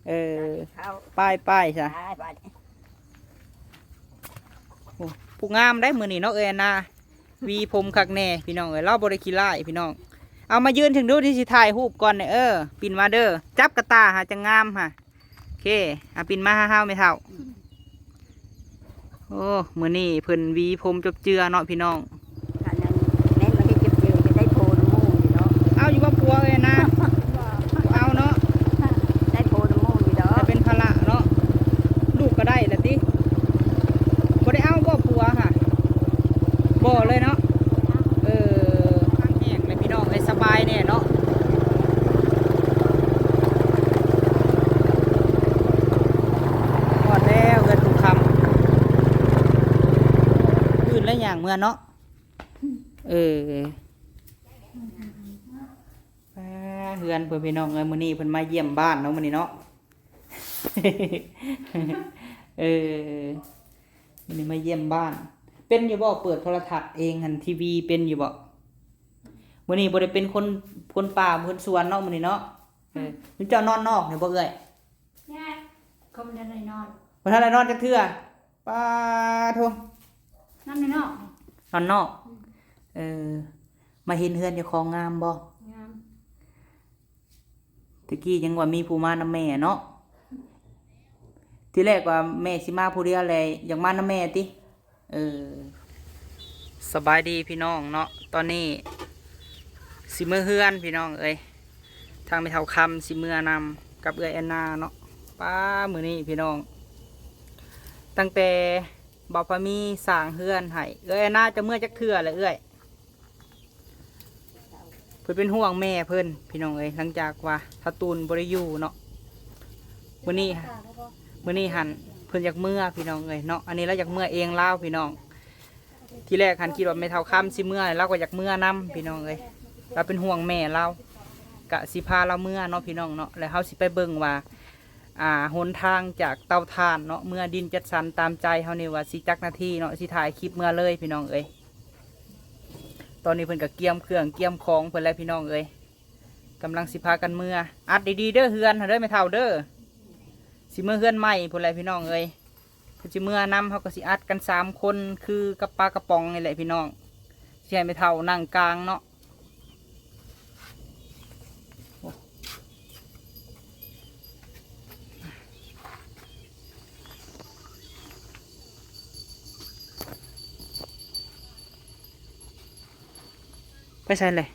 ເອີ ໄປ ໄປຊະ ໄປ ໄປ. ໂອ້ ຜູ້ງາມໄດ໋ມື້ນີ້ເນາະ ເອື້ອຍແອນນາ ຫວີຜົມຄັກແນ່ພີ່ນ້ອງເອີຍ ລາວບໍ່ໄດ້ຂີ້ລ້າຍພີ່ນ້ອງ. ເອົາມາຢືນເຖິງດູ ທີ່ຊິຖ່າຍຮູບກ່ອນເດີ ເອີ ປິ່ນມາເດີ ຈັບກະຕ່າຫາ ຈັ່ງງາມຫາ. ໂອເຄ ອາ ປິ່ນມາຫາເຮົາແມ່ເຖົ້າ. ໂອ້ ມື້ນີ້ເພິ່ນຫວີຜົມຈົບເຈືອເນາະພີ່ນ້ອງ. ຄັນນັ້ນແມ່ນມາເຮັດຈັບເຈີ ຈະໄດ້ໂພນຳໝູ່ຢູ່ເນາະ. ເອົາຢູ່ບໍ່ຜົວເອີຍນາ? ບໍ່ເອົາເນາະ. ໄດ້ໂພນຳໝູ່ຢູ່ດອກ. ແຕ່ເປັນພາລະເນາະ. ລູກກໍໄດ້ລະຕິ? ບໍ່ໄດ້ເອົາບໍ່ຜົວຫະ? ບໍ່ເລີຍເນາະ. ເອີ ທາງແຫ້ງເລີຍພີ່ນ້ອງເອີຍ ສະບາຍແນ່ເນາະ. ຮອດແລ້ວເຮືອນທຸກຄຳ. ອື່ນແລ້ວຍ່າງເມືອເນາະ. ເອີ ປາ ເຮືອນເພິ່ນພີ່ນ້ອງເອີຍ ມື້ນີ້ເພິ່ນມາຢ້ຽມບ້ານເນາະ ມື້ນີ້ເນາະ. ເອີ ມື້ນີ້ມາຢ້ຽມບ້ານ. ເປັນຢູ່ບໍ່ ເປີດໂທລະທັດເອງຫັ້ນ ທີວີເປັນຢູ່ບໍ່? ມື້ນີ້ບໍ່ໄດ້ເປັນຄົນ ຄົນປ່າຄົນສວນເນາະ ມື້ນີ້ເນາະ. ເອີ ເຈົ້ານອນນອກນີ້ບໍ່ເອື້ອຍ? ຍາຍ ເຂົາບໍ່ທັນໄດ້ນອນ ບໍ່ທັນໄດ້ນອນຈັກເທື່ອ. ປາໂທ້ ນອນນອກ ນອນນອກ. ອືມ ເອີ ມາເຫັນເຮືອນເຈົ້າຂອງງາມບໍ່? ງາມ. ຕະກີ້ຍັງວ່າມີຜູ້ມານຳແມ່ເນາະ. ທີແລກວ່າແມ່ຊິມາຜູ້ດຽວແຫຼະ ຢາກມານຳແມ່ຕິ? ເອີ ສະບາຍດີພີ່ນ້ອງເນາະ. ຕອນນີ້ຊິເມືອເຮືອນພີ່ນ້ອງເອີຍ ທາງແມ່ເຖົ້າຄຳຊິເມືອນຳກັບເອື້ອຍແອນນາເນາະ. ປາ ມື້ນີ້ພີ່ນ້ອງ ຕັ້ງແຕ່ບ່າວພາມີສ້າງເຮືອນໃຫ້ ເອື້ອຍແອນນາຈະເມືອຈັກເທື່ອແຫຼະເອື້ອຍ? ເພິ່ນເປັນຫ່ວງແມ່ເພິ່ນພີ່ນ້ອງເອີຍ ຫຼັງຈາກວ່າທ້າວຕູນບໍ່ໄດ້ຢູ່ເນາະ. ມື້ນີ້ ມື້ນີ້ຫັ້ນເພິ່ນຢາກເມືອພີ່ນ້ອງເອີຍເນາະ. ອັນນີ້ລາວຢາກເມືອເອງລາວພີ່ນ້ອງ. ທີແລກຫັ້ນຄິດວ່າແມ່ເຖົ້າຄຳຊິເມືອ ລາວກໍຢາກເມືອນຳພີ່ນ້ອງເອີຍ. ລາວເປັນຫ່ວງແມ່ລາວ ກະຊິພາລາວເມືອເນາະພີ່ນ້ອງເນາະ. ແລ້ວເຮົາຊິໄປເບິ່ງວ່າ ອ່າ ຫົນທາງຈາກເຕົາຖ່ານເນາະ ເມືອດິນຈັດສັນຕາມໃຈເຮົານີ້ວ່າຊິຈັກນາທີເນາະ ຊິຖ່າຍຄລິບເມືອເລີຍພີ່ນ້ອງເອີຍ. ຕອນນີ້ເພິ່ນກໍກຽມເຄື່ອງກຽມຂອງເພິ່ນແລ້ວພີ່ນ້ອງເອີຍ ກຳລັງຊິພາກັນເມືອ. ອັດດີໆເດີເຮືອນເດີແມ່ເຖົ້າເດີ ຊິເມືອເຮືອນໃໝ່ພຸ້ນແຫຼະພີ່ນ້ອງເອີຍ. ເພິ່ນຊິເມືອນຳ ເຮົາກໍຊິອັດກັນສາມຄົນ ຄືກັບປາກະປ໋ອງນີ້ແຫຼະພີ່ນ້ອງ. ຊິໃຫ້ແມ່ເຖົ້ານັ່ງກາງເນາະ. ໄປໃສແຫຼະ?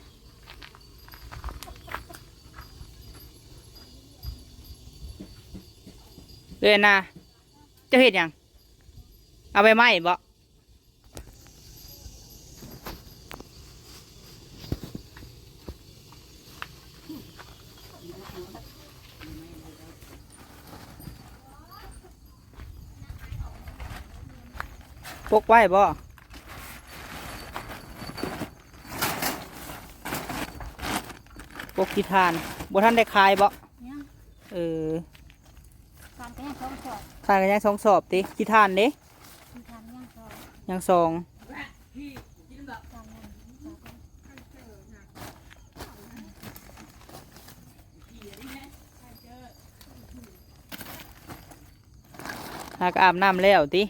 ເອີນາ ເຈົ້າເຮັດຫຍັງ? ເອົາໃບໄມ້ບໍ? ປົກໄວ້ບໍ? ປົກຂີ້ຖ່ານ ບໍ່ທັນໄດ້ຂາຍບໍ? ຍັງ. ເອີ ຖ່ານກໍຍັງສອງສອບ ຖ່ານກໍຍັງສອງສອບຕິ? ຂີ້ຖ່ານເດ້? ຂີ້ຖ່ານຍັງສອງ ຍັງສອງ. ຫາກະອາບນ້ຳແລ້ວຕິ?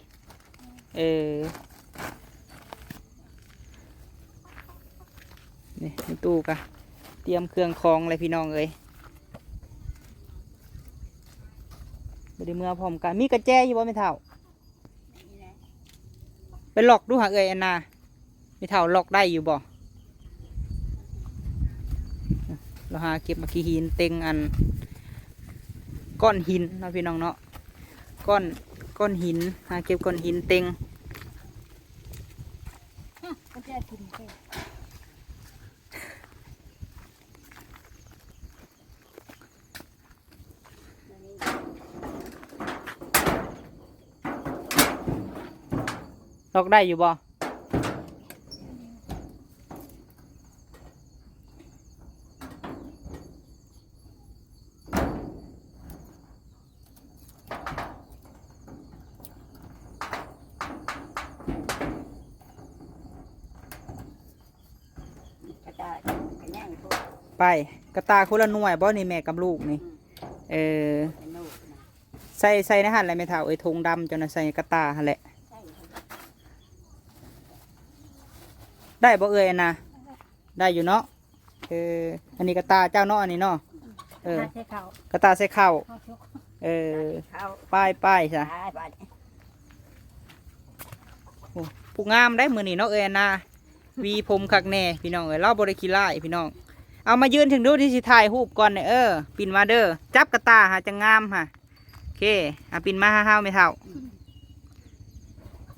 ເອີ ນີ້ ມີຕູ້ກະຕຽມເຄື່ອງຂອງແລ້ວພີ່ນ້ອງເອີຍ. ບໍ່ໄດ້ເມືອພ້ອມກັນ. ມີກະແຈຢູ່ບໍ່ແມ່ເຖົ້າ? ໄປລັອກດູຫາເອື້ອຍແອນນາ ແມ່ເຖົ້າລັອກໄດ້ຢູ່ບໍ່? ລາວຫາເກັບໝາກຂີ້ຫີນເຕັງອັນ ກ້ອນຫີນເນາະພີ່ນ້ອງເນາະ. ກ້ອນ ກ້ອນຫີນ ຫາເກັບກ້ອນຫີນເຕັງ. ອື ກະແຈຖິ້ມເລີຍ. ລັອກໄດ້ຢູ່ບໍ່? ກະຕ່າຍກະຍ່າງໂພດ. ໄປ ກະຕ່າຍຄົນລະໜ່ວຍບໍ່ນີ້ ແມ່ກັບລູກນີ້? ອືມ ເອີ ເປັນລູກ ໃສ່ ໃສ່ໃນຫັ້ນແຫຼະແມ່ເຖົ້າເອີຍ ຖົງດຳເຈົ້ານະ ໃສ່ກະຕ່າຫັ້ນແຫຼະ. ໄດ້ບໍ່ເອື້ອຍອັນນາ? ໄດ້ຢູ່ເນາະ. ເອີ ອັນນີ້ກະຕ່າເຈົ້າເນາະ ອັນນີ້ເນາະ. ເອີ ກະຕ່າໃສ່ເຂົ້າ ກະຕ່າໃສ່ເຂົ້າ. ເອີ ເຂົ້າ ໄປ ໄປຊະ. ໂອ້ ຜູ້ງາມໄດ໋ມື້ນີ້ເນາະເອື້ອຍອັນນາ. ຫວີຜົມຄັກແນ່ພີ່ນ້ອງເອີຍ ລາວບໍ່ໄດ້ຂີ້ລ້າຍພີ່ນ້ອງ. ເອົາມາຢືນເທິງດູ ທີ່ຊິຖ່າຍຮູບກ່ອນເດີ. ເອີ ປິ່ນມາເດີ ຈັບກະຕ່າຫາຈັ່ງງາມຫາ. ໂອເຄ ອາ ປິ່ນມາຫາເຮົາແມ່ເຖົ້າ.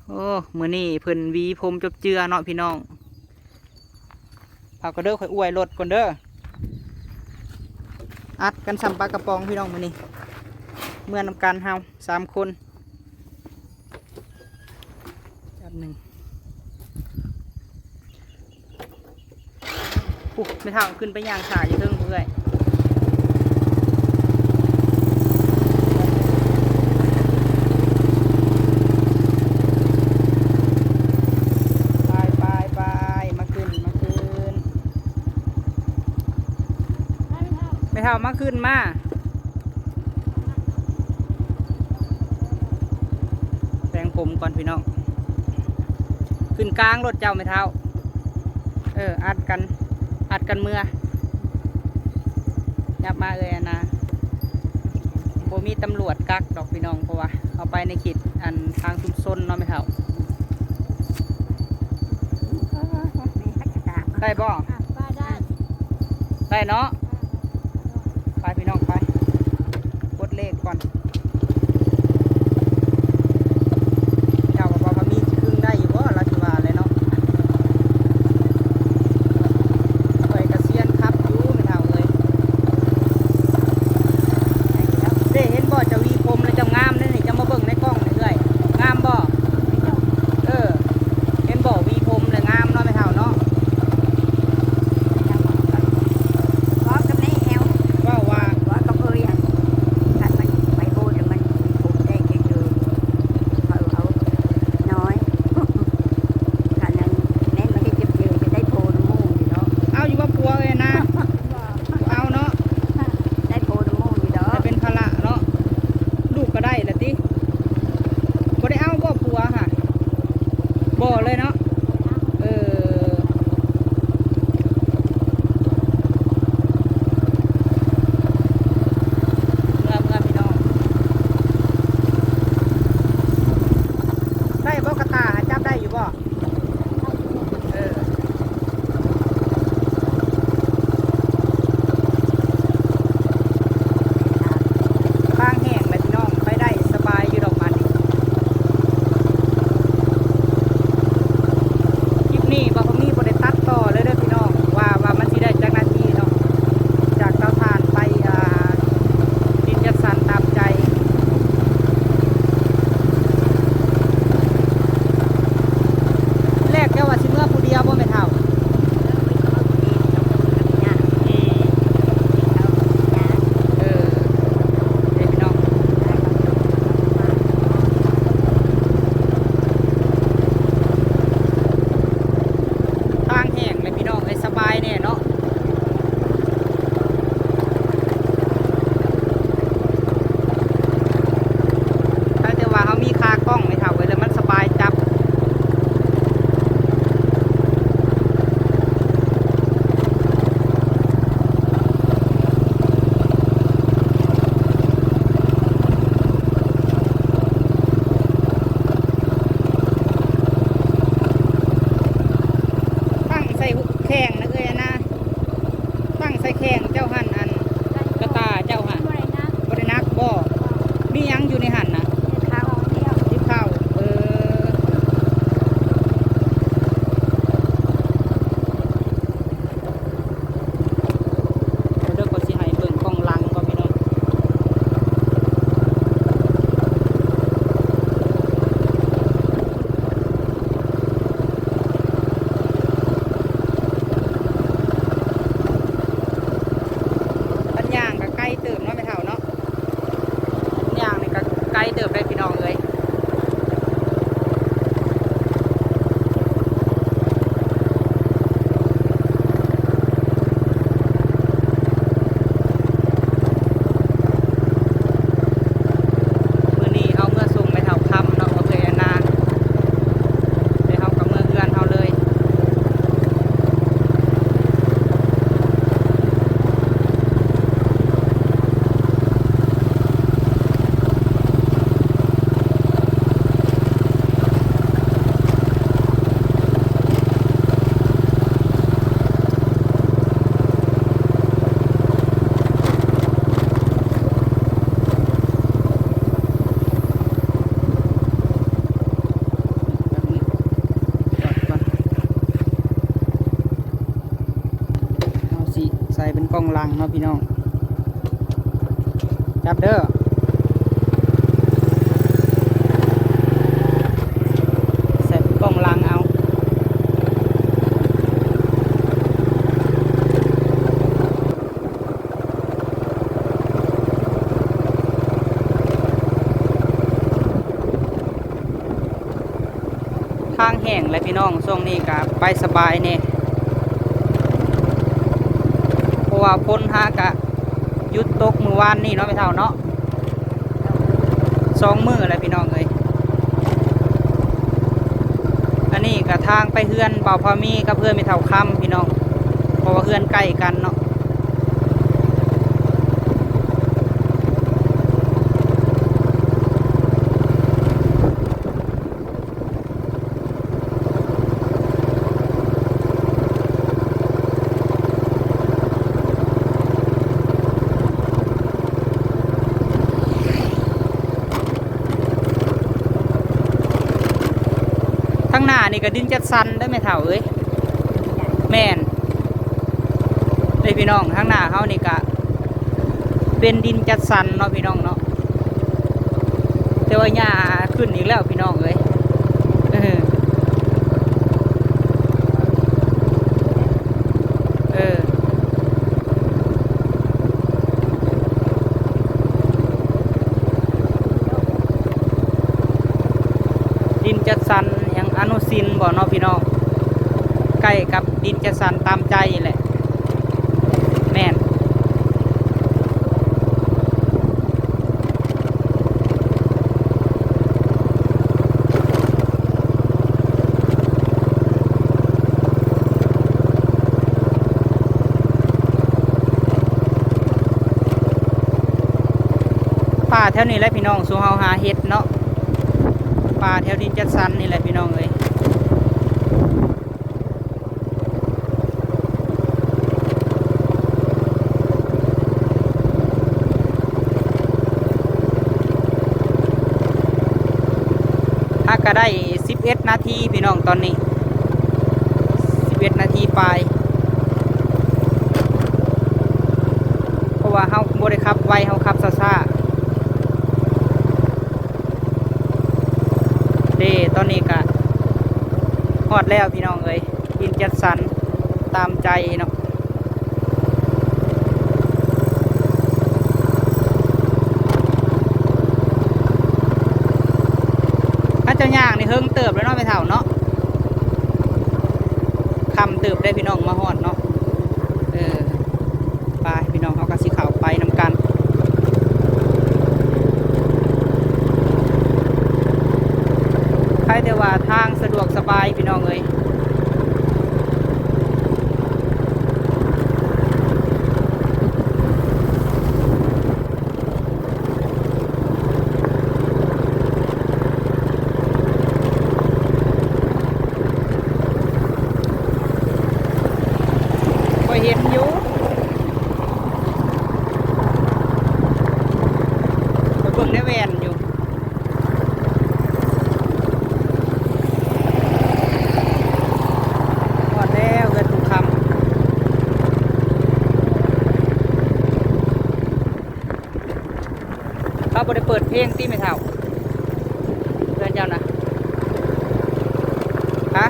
ໂອ້ ມື້ນີ້ເພິ່ນຫວີຜົມຈົບເຈືອເນາະພີ່ນ້ອງ. ເຜົາກະເດີ ຂ້ອຍອວຍລົດກ່ອນເດີ. ອັດກັນສ່ຳປາກະປ໋ອງພີ່ນ້ອງມື້ນີ້ ເມືອນຳກັນເຮົາສາມຄົນ. ແປັບໜຶ່ງ ໂອ້ ແມ່ເຖົ້າຂຶ້ນໄປຍ່າງຖ້າຢູ່ເທິງພຸ້ນເອື້ອຍ. ໄປ ໄປ ໄປ ມາຂຶ້ນ ມາຂຶ້ນ. ແມ່ເຖົ້າມາຂຶ້ນມາ ແປງຜົມກ່ອນພີ່ນ້ອງ. ຂຶ້ນກາງລົດເຈົ້າແມ່ເຖົ້າ. ເອີ ອັດກັນ ອັດກັນເມືອ. ຫຍັບມາເອື້ອຍອັນນາ. ບໍ່ມີຕຳຫຼວດກັກດອກພີ່ນ້ອງ ເພາະວ່າເຮົາໄປໃນເຂດອັນທາງຊຸມຊົນເນາະແມ່ເຖົ້າ. ໄດ້ບໍ່? ໄດ້ ໄດ້ເນາະ. ໄປພີ່ນ້ອງໄປ ກົດເລກກ່ອນ. ເຈົ້າກໍບອກວ່າມີຄຶ່ງໄດ້ຢູ່ບໍ່ ລາວຊິວ່າແຫຼະເນາະ. ຂ້ອຍກະຊຽນຂັບຢູ່ແມ່ເຖົ້າເອີຍ. ເດ້ ເຫັນບໍ່ ເຈົ້າຫວີຜົມແລ້ວເຈົ້າງາມເດ້ນີ້ ເຈົ້າມາເບິ່ງໃນກ້ອງນີ້ເອື້ອຍ ງາມບໍ່? ເອີ ເຫັນບໍ່ ຫວີຜົມແລ້ວງາມເນາະແມ່ເຖົ້າເນາະ. ເວົ້າກັບແມ່ແອວ ເວົ້າວ່າ ເວົ້າກັບເອີຍ ອັນ ຄັນມັນໄປໂບດແລ້ວມັນຜົມແຕກເດີ ເຂົາເອົານ້ອຍ ຄັນນັ້ນແມ່ນມາເຮັດເຈັບເຈີ ຈະໄດ້ໂພນຳໝູ່ຢູ່ເນາະ. ເອົາຢູ່ບໍ່ຜົວເອີຍນາ? ບໍ່ເອົາເນາະ ໄດ້ໂພນຳໝູ່ຢູ່ດອກ ແຕ່ເປັນພາລະເນາະ. ລູກກໍໄດ້ລະຕິ ບໍ່ໄດ້ເອົາບໍ່ຜົວຫະ? ບໍ່ເລີຍເນາະ. ເອີ ເມືອ ເມືອພີ່ນ້ອງ. ໄດ້ບໍ່ກະຕ່າ ຫາຈັບໄດ້ຢູ່ບໍ່? ເອີ ທາງແຫ້ງແຫຼະພີ່ນ້ອງ ໄປໄດ້ສະບາຍຢູ່ດອກບາດນີ້. ຄລິບນີ້ບ່າວຄຳມີບໍ່ໄດ້ຕັດຕໍ່ເລີຍເດີພີ່ນ້ອງ ວ່າ ວ່າມັນຊິໄດ້ຈັກນາທີເນາະ ຈາກເຕົາຖ່ານໄປ ອ່າ ດິນຈັດສັນຕາມໃຈ. ແລກແລ້ວວ່າຊິເມືອຜູ້ດຽວບໍ່ແມ່ເຖົ້າ? ເອີ ເອີ ເດ້ພີ່ນ້ອງ ທາງແຫ້ງແຫຼະພີ່ນ້ອງເອີຍ ສະບາຍແນ່ເນາະ. ໃຜແຕ່ວ່າເຮົາມີຂາກ້ອງ ແມ່ເຖົ້າເອີຍ ແລ້ວມັນສະບາຍຈັບ. ຕັ້ງໃສ່ແຂ້ງນະເອື້ອຍນາ. ຕັ້ງໃສ່ແຂ້ງເຈົ້າຫັ້ນ ອັນກະຕ່າເຈົ້າຫັ້ນ ບໍ່ໄດ້ໜັກ ບໍ່ໄດ້ໜັກບໍ່? ບໍ່ ມີຫຍັງຢູ່ໃນຫັ້ນນະ? ເຮັດເຂົ້າ ເຮັດເຂົ້າ ເອີ ເດີ ກໍຊິໃຫ້ເບິ່ງກ້ອງຫຼັງກ່ອນພີ່ນ້ອງ. ອັນຍ່າງກໍໄກເຕີບເນາະແມ່ເຖົ້າເນາະ ອັນຍ່າງນີ້ກໍໄກເຕີບເດ້ພີ່ນ້ອງເອີຍ. ເ ເນາະພີ່ນ້ອງ ຈັບເດີ ໃສ່ກ້ອງຫຼັງເອົາ. ທາງແຫ້ງແຫຼະພີ່ນ້ອງ ຊ່ວງນີ້ກະໄປສະບາຍແດ່ ເພາະວ່າຝົນຫາກະຢຸດຕົກມື້ວານນີ້ເນາະ ແມ່ເຖົ້າເນາະ. ສອງມື້ແລ້ວພີ່ນ້ອງເອີຍ. ອັນນີ້ກະທາງໄປເຮືອນບ່າວພາມີກັບເຮືອນແມ່ເຖົ້າຄຳພີ່ນ້ອງ ເພາະວ່າເຮືອນໃກ້ກັນເນາະ. ທາງໜ້ານີ້ກະດິນຈັດສັນເດີແມ່ເຖົ້າເອີຍ. ແມ່ນເດ້ພີ່ນ້ອງ ທາງໜ້າເຮົານີ້ກະເປັນດິນຈັດສັນເນາະພີ່ນ້ອງເນາະ. ແຕ່ວ່າຫຍ້າຂຶ້ນອີກແລ້ວພີ່ນ້ອງເອີຍ. ເອີ ເອີ ດິນຈັດສັນຫຍັງອະນຸສິນບໍເນາະພີ່ນ້ອງ ໃກ້ກັບດິນຈັດສັນຕາມໃຈນີ້ແຫຼະ. ແມ່ນ ປ່າແຖວນີ້ແຫຼະພີ່ນ້ອງ ສູ່ເຮົາຫາເຫັດເນາະ ປ່າແຖວດິນຈັດສັນນີ້ແຫຼະພີ່ນ້ອງເອີຍ. ຫາກະໄດ້ສິບເອັດນາທີພີ່ນ້ອງ ຕອນນີ້ສິບເອັດນາທີປາຍ ເພາະວ່າເຮົາບໍ່ໄດ້ຂັບໄວ ເຮົາຂັບຊ້າໆ. ເດ້ ຕອນນີ້ກະຮອດແລ້ວພີ່ນ້ອງເອີຍ ດິນຈັດສັນຕາມໃຈເນາະ. ຖ້າເຈົ້າຍ່າງນີ້ເຫິງເຕີບແລ້ວເນາະແມ່ເຖົ້າເນາະ ຄ່ຳເຕີບໄດ໋ພີ່ນ້ອງມາຮອດເນາະ. ເອີ ໄປພີ່ນ້ອງ ເຮົາກະຊິເຂົ້າໄປນຳກັນ ໃຄແຕ່ວ່າທາງສະດວກສະບາຍພີ່ນ້ອງເອີຍ. ຂ້ອຍເຫັນຢູ່ ຂ້ອຍເບິ່ງໃນແວ່ນຢູ່. ຮອດແລ້ວເຮືອນປູ່ຄຳ. ເຂົາບໍ່ໄດ້ເປີດເພງຕິແມ່ເຖົ້າ ເຮືອນເຈົ້ານະ? ຮະ?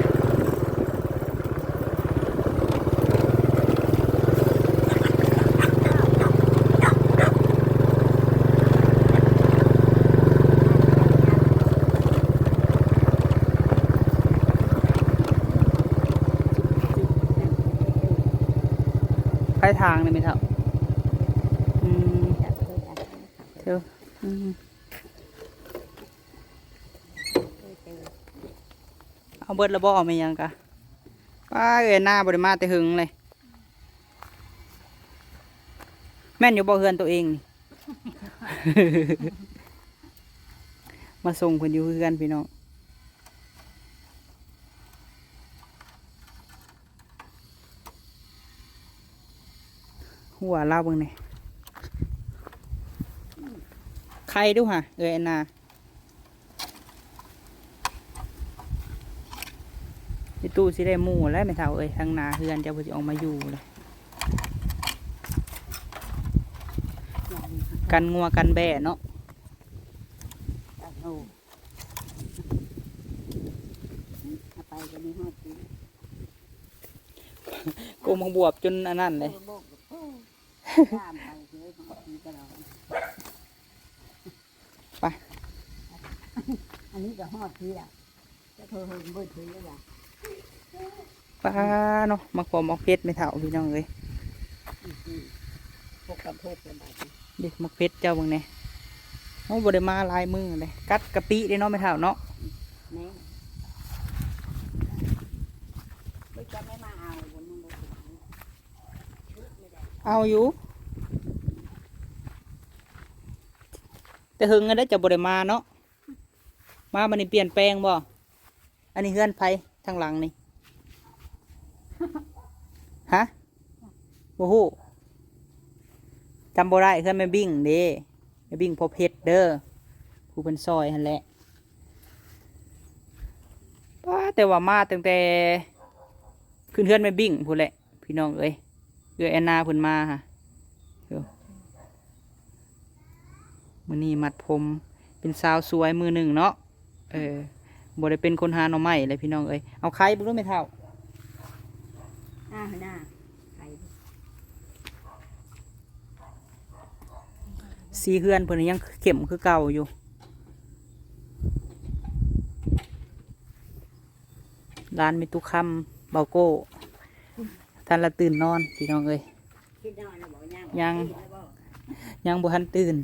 ໄປທາງນີ້ແມ່ເຖົ້າ. ອືມ ເອີ ອືມ ເອົາເບິດລະບໍ່ ແມ່ນຫຍັງກະ ປ້າເອີຍ ໜ້າບໍ່ໄດ້ມາແຕ່ເຫິງເລີຍ. ແມ່ນຢູ່ບໍ່ເຮືອນໂຕເອງນີ້? ມາສົ່ງເພິ່ນຢູ່ເຮືອນພີ່ນ້ອງ. ຫົວລາວເບິ່ງແດ່ ໄຄດູຫາ ເອີຍ ອັນນາ ອີຕູ້ຊິໄດ້ໝູ່ແລ້ວແມ່ເຖົ້າເອີຍ ທາງໜ້າເຮືອນເຈົ້າເພິ່ນຊິອອກມາຢູ່ແລ້ວ. ກັນງົວກັນແບ້ເນາະ. ເອົາໄປກໍມີຮອດ ໂກມບັກບວບຈົນອັນນັ້ນເລີຍ. ເອີ ໂບກ ໂອ້ ຂ້າມໄປເລີຍ ຮອດທີ່ກະດອງ ໄປ ອັນນີ້ກໍຮອດທີ່ລະ ຈະໂທເບິ່ງເບິດເລີຍລະ. ປ້າເນາະ ໝາກປອມໝາກເພັດແມ່ເຖົ້າ ພີ່ນ້ອງເອີຍ. ອືມ ຫົກກັບຫົກລະບາດນີ້ ເດ້ ໝາກເພັດເຈົ້າເບິ່ງແດ່. ໂອ້ ບໍ່ໄດ້ມາຫຼາຍມື້ເດ້ ກັດກະປິເດ້ເນາະແມ່ເຖົ້າເນາະ. ແມ່ນ ເພິ່ນຈະໄດ້ມາເອົາ ເອົາຢູ່ ແຕ່ເຫິງແລ້ວເດ້ ເຈົ້າບໍ່ໄດ້ມາເນາະ. ມາບັດນີ້ປ່ຽນແປງບໍ່? ອັນນີ້ເຮືອນໃຜທາງຫຼັງນີ້? ຮະ? ບໍ່ຮູ້ ຈຳບໍ່ໄດ້. ເຮືອນແມ່ບິ້ງເດ້ ແມ່ບິ້ງພໍ່ເພັດເດີ ຜູ້ເພິ່ນຊ່ອຍຫັ້ນແຫຼະ. ປ້າ ແຕ່ວ່າມາຕັ້ງແຕ່ຂຶ້ນເຮືອນແມ່ບິ້ງພຸ້ນແຫຼະ ພີ່ນ້ອງເອີຍ. ເອື້ອຍແອນນາເພິ່ນມາຫະ ເອີ ມື້ນີ້ມັດຜົມເປັນສາວສວຍມື້ໜຶ່ງເນາະ. ເອີ ບໍ່ໄດ້ເປັນຄົນຫາໜໍ່ໄມ້ເລີຍ ພີ່ນ້ອງເອີຍ. ເອົາໄຂ່ເບິ່ງດູແມ່ເຖົ້າ ອ່າ ໜ້າ ໄຂ່ ສີເຮືອນເພິ່ນຍັງເຂັ້ມຄືເກົ່າຢູ່. ຫຼານແມ່ຕຸຄຳ ເບົາໂກ້ ທັນລະຕື່ນນອນ ພີ່ນ້ອງເອີຍ. ຍັງ ຍັງບໍ່ທັນຕື່ນ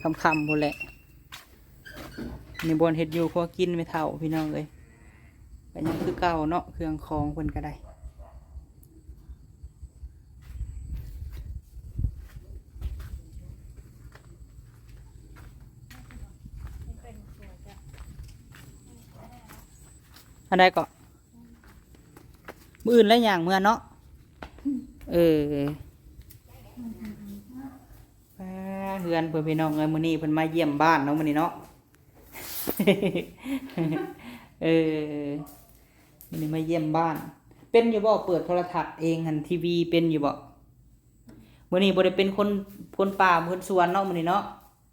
ຄ່ຳໆພຸ້ນແຫຼະ. ນີ້ບ່ອນເຮັດຢູ່ຄົວກິນແມ່ເຖົ້າ ພີ່ນ້ອງເອີຍ. ກໍຍັງຄືເກົ່າເນາະ ເຄື່ອງຂອງເພິ່ນກໍໄດ້. ອັນໃດເກາະ? ມື້ອື່ນແລ້ວຍ່າງເມືອເນາະ. ເອີ ປ້າ ເຮືອນເພິ່ນ ພີ່ນ້ອງເອີຍ. ມື້ນີ້ເພິ່ນມາຢ້ຽມບ້ານເນາະ ມື້ນີ້ເນາະ. ເອີ ມື້ນີ້ມາຢ້ຽມບ້ານ. ເປັນຢູ່ບໍ່ ເປີດໂທລະທັດເອງຫັ້ນ ທີວີເປັນຢູ່ບໍ່? ມື້ນີ້ບໍ່ໄດ້ເປັນຄົນ ຄົນປ່າຄົນສວນເນາະ ມື້ນີ້ເນາະ.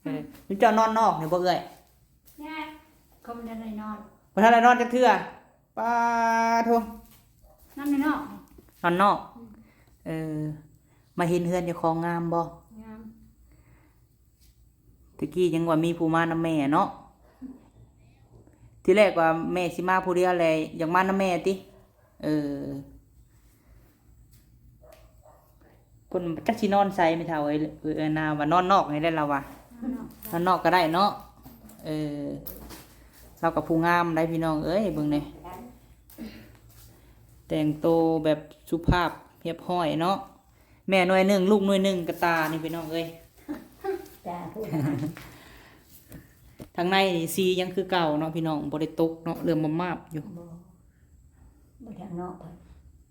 ເອີ ເຈົ້ານອນນອກນີ້ບໍ່ເອື້ອຍ? ຍັງ ເຂົາບໍ່ທັນໄດ້ນອນ ບໍ່ທັນໄດ້ນອນຈັກເທື່ອ. ປາໂທ ນອນນອກ ນອນນອກ. ອືມ ເອີ ມາເຫັນເຮືອນເຈົ້າຂອງງາມບໍ່? ງາມ. ຕະກີ້ຍັງວ່າມີຜູ້ມານຳແມ່ເນາະ. ທີແລກວ່າແມ່ຊິມາຜູ້ດຽວແຫຼະ ຢາກມານຳແມ່ຕິ. ເອີ ເພິ່ນຈັກຊິນອນໃສແມ່ເຖົ້າເອີຍ. ເອີ ນາວ່ານອນນອກນີ້ແຫຼະລາວວ່າ ນອນນອກ ນອນນອກກໍໄດ້ເນາະ. ເອີ ລາວກໍຜູ້ງາມໄດ໋ ພີ່ນ້ອງເອີຍ. ເບິ່ງແດ່ ແຕ່ງໂຕແບບສຸພາບຮຽບຮ້ອຍເນາະ. ແມ່ໜ່ວຍໜຶ່ງ ລູກໜ່ວຍໜຶ່ງ ກະຕານີ້ ພີ່ນ້ອງເອີຍ. ຈ້າ ທາງໃນນີ້ສີຍັງຄືເກົ່າເນາະ ພີ່ນ້ອງ ບໍ່ໄດ້ຕົກເນາະ ເຫຼື້ອມມາບໆຢູ່. ບໍ່ ບໍ່ ທາງນອກ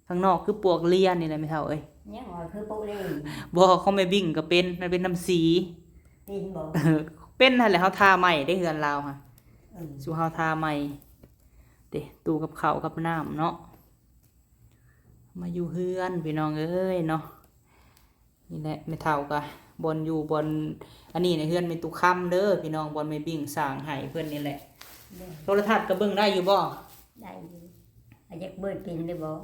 ທາງນອກຄືປວກເລຍນີ້ແຫຼະແມ່ເຖົ້າເອີຍ. ຍັງວ່າຄືປວກເລ. ບໍ່ ຂອງແມ່ບິ້ງກໍເປັນ ມັນເປັນນຳສີ. ເປັນບໍ່? ເປັນຫັ້ນແຫຼະ ເຮົາທາໃໝ່ເດ້ເຮືອນລາວຫະ. ເອີ ສູ່ເຮົາທາໃໝ່ເດ້ ຕູ້ກັບເຂົ້າກັບນ້ຳເນາະ. ມາຢູ່ເຮືອນ ພີ່ນ້ອງເອີຍເນາະ. ນີ້ແຫຼະແມ່ເຖົ້າກະ ບ່ອນຢູ່ບ່ອນ ອັນນີ້ນະ ເຮືອນແມ່ຕຸຄຳເດີ ພີ່ນ້ອງ ບ່ອນແມ່ບິ້ງສ້າງໃຫ້ເພິ່ນນີ້ແຫຼະ. ໂທລະທັດກໍເບິ່ງໄດ້ຢູ່ບໍ່? ໄດ້ຢູ່. ອາ ຢາກເປີດເປັນໄດ້ບໍ່?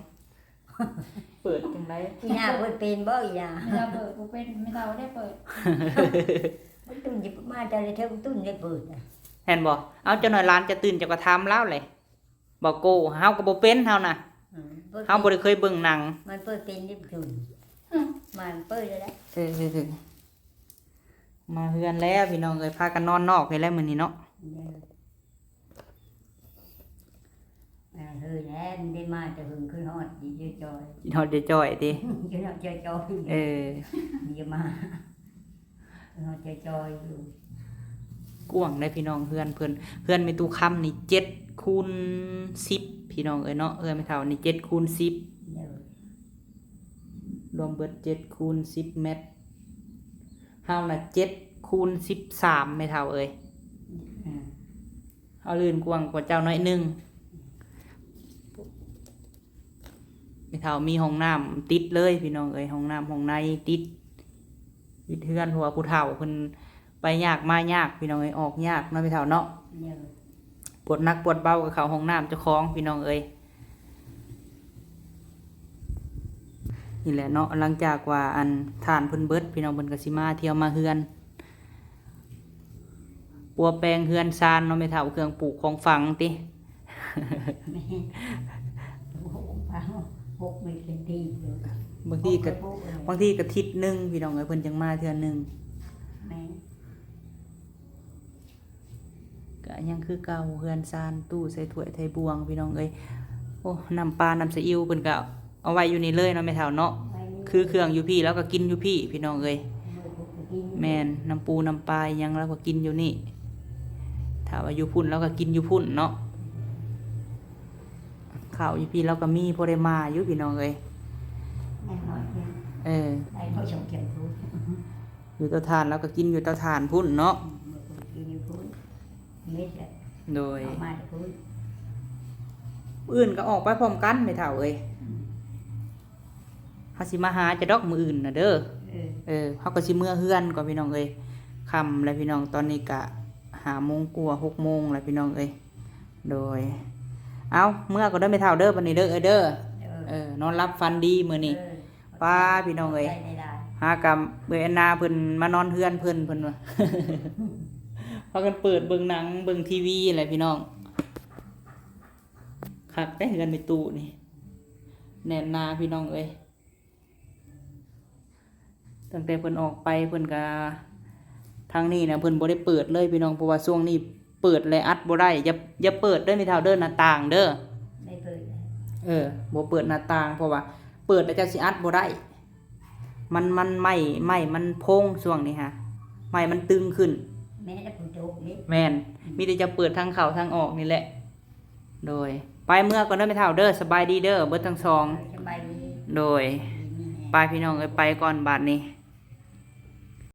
ເປີດຈັ່ງໃດ? ອີ່ຫຍັງເປີດເປັນບໍ່ ອີ່ຫຍັງ? ແມ່ເຖົ້າເປີດບໍ່ເປັນ ແມ່ເຖົ້າໄດ້ເປີດ. ມັນຕື່ນຊິມາແຕ່ລະເທື່ອ ມັນຕື່ນໄດ້ເປີດນະ. ແມ່ນບໍ່? ເອົາ ຈັກໜ້ອຍຫຼານຈະຕື່ນ ເຈົ້າກໍຖາມລາວແຫຼະ. ບໍ່ໂກ ເຮົາກໍບໍ່ເປັນເຮົານະ. ອືມ ເຮົາບໍ່ໄດ້ເຄີຍເບິ່ງໜັງ. ມັນເປີດເປັນດິບຈຸນ ອືມ ມັນເປີດແລ້ວ. ເອີ ມາເຮືອນແລ້ວພີ່ນ້ອງເອີຍ ພາກັນນອນນອກນີ້ແຫຼະມື້ນີ້ເນາະ. ເອີ ມາເຮືອນແລ້ວ ໄດ້ມາແຕ່ເຫິງ ຄືຮອດດີຈ່ອຍໆ. ຄິດຮອດຈ່ອຍໆຕິ? ຄິດຮອດຈ່ອຍໆ. ເອີ ຢ່າມາ ເຮົາຈອຍໆຢູ່. ກວ້າງເດ້ພີ່ນ້ອງ ເຮືອນເພິ່ນ ເຮືອນແມ່ຕູ້ຄຳນີ້ເຈັດຄູນສິບພີ່ນ້ອງເອີຍເນາະ. ເຮືອນແມ່ເຖົ້ານີ້ເຈັດຄູນສິບ ໂດຍ ລວມເບິດເຈັດຄູນສິບແມັດ. ເຮົານະເຈັດຄູນສິບສາມແມ່ເຖົ້າເອີຍ. ອືມ ເຮົາລື່ນກວ້າງກວ່າເຈົ້າໜ້ອຍໜຶ່ງ. ແມ່ເຖົ້າມີຫ້ອງນ້ຳຕິດເລີຍພີ່ນ້ອງເອີຍ ຫ້ອງນ້ຳຫ້ອງໃນຕິດ ຕິດເຮືອນ ເພາະວ່າຜູ້ເຖົ້າເພິ່ນ ໄປຍາກມາຍາກພີ່ນ້ອງເອີຍ ອອກຍາກເນາະແມ່ເຖົ້າເນາະ. ໂດຍ ປວດໜັກປວດເບົາກໍເຂົ້າຫ້ອງນ້ຳເຈົ້າຂອງພີ່ນ້ອງເອີຍ. ນີ້ແຫຼະເນາະ ຫຼັງຈາກວ່າອັນຖ່ານເພິ່ນເບິດ ພີ່ນ້ອງເພິ່ນກໍຊິມາທ່ຽວມາເຮືອນ ປົວແປງເຮືອນຊານເນາະແມ່ເຖົ້າ ເຄື່ອງປູກຂອງຝັງຕິ. ແມ່ນ ຫົກເມັດເປັນທີ່ຢູ່ ບາງທີກໍ ຫົກເມັດ ບາງທີກໍທິດໜຶ່ງພີ່ນ້ອງເອີຍ ເພິ່ນຈັ່ງມາເທື່ອໜຶ່ງ. ແມ່ນ ກະຍັງຄືເກົ່າ ເຮືອນຊານ ຕູ້ໃສ່ຖ້ວຍໃສ່ບ່ວງພີ່ນ້ອງເອີຍ. ໂອ້ ນ້ຳປານ້ຳສະອິ້ວເພິ່ນກະເອົາໄວ້ຢູ່ນີ້ເລີຍເນາະແມ່ເຖົ້າເນາະ. ຄືເຄື່ອງຢູ່ພີ້ລາວກໍກິນຢູ່ພີ້ພີ່ນ້ອງເອີຍ. ແມ່ນ ນ້ຳປູນ້ຳປາອີ່ຫຍັງລາວກໍກິນຢູ່ນີ້ ຖ້າວ່າຢູ່ພຸ້ນລາວກໍກິນຢູ່ພຸ້ນເນາະ. ເຂົ້າຢູ່ພີ້ລາວກໍມີພໍໄດ້ມາຢູ່ພີ່ນ້ອງເອີຍ. ເອີ ຢູ່ເຕົາຖ່ານລາວກໍກິນຢູ່ເຕົາຖ່ານພຸ້ນເນາະ. ໂດຍ ມື້ອື່ນກໍອອກໄປພ້ອມກັນແມ່ເຖົ້າເອີຍ. ເຮົາຊິມາຫາເຈົ້າດອກມື້ອື່ນນະເດີ. ເອີ ເຮົາກໍຊິເມືອເຮືອນກ່ອນພີ່ນ້ອງເອີຍ. ຄ່ຳແລ້ວພີ່ນ້ອງ ຕອນນີ້ກະຫ້າໂມງກວ່າ ຫົກໂມງແລ້ວພີ່ນ້ອງເອີຍ. ໂດຍ ເອົາ ເມືອກ່ອນເດີແມ່ເຖົ້າເດີ ບັດນີ້ເດີ ເອີຍເດີ. ເອີ ນອນຫຼັບຝັນດີມື້ນີ້. ປ້າ ພີ່ນ້ອງເອີຍ ຫາກະເອື້ອຍແອນນາເພິ່ນມານອນເຮືອນເພິ່ນ ເພິ່ນວ່າ ພາກັນເປີດເບິ່ງໜັງເບິ່ງທີວີແຫຼະພີ່ນ້ອງ. ຄັກແທ້ເຮືອນແມ່ຕູ້ນີ້ ແໜ້ນໜາພີ່ນ້ອງເອີຍ. ຕັ້ງແຕ່ເພິ່ນອອກໄປເພິ່ນກະ ທາງນີ້ນະເພິ່ນບໍ່ໄດ້ເປີດເລີຍພີ່ນ້ອງ ເພາະວ່າຊ່ວງນີ້ເປີດແລ້ວອັດບໍ່ໄດ້. ຢ່າ ຢ່າເປີດເດີແມ່ເຖົ້າເດີ ໜ້າຕ່າງເດີ. ບໍ່ເປີດ ເອີ ບໍ່ເປີດໜ້າຕ່າງ ເພາະວ່າເປີດແລ້ວເຈົ້າຊິອັດບໍ່ໄດ້. ມັນ ມັນໄມ້ ໄມ້ມັນໂພງຊ່ວງນີ້ຫະ ໄມ້ມັນຕຶງຂຶ້ນ. ແມ່ນ ແມ່ນ ມີແຕ່ຈະເປີດທາງເຂົ້າທາງອອກນີ້ແຫຼະ. ໂດຍ ໄປເມືອກ່ອນເດີແມ່ເຖົ້າເດີ ສະບາຍດີເດີ ເບິດທັງສອງ. ໂດຍ ໄປພີ່ນ້ອງເອີຍ ໄປກ່ອນບາດນີ້.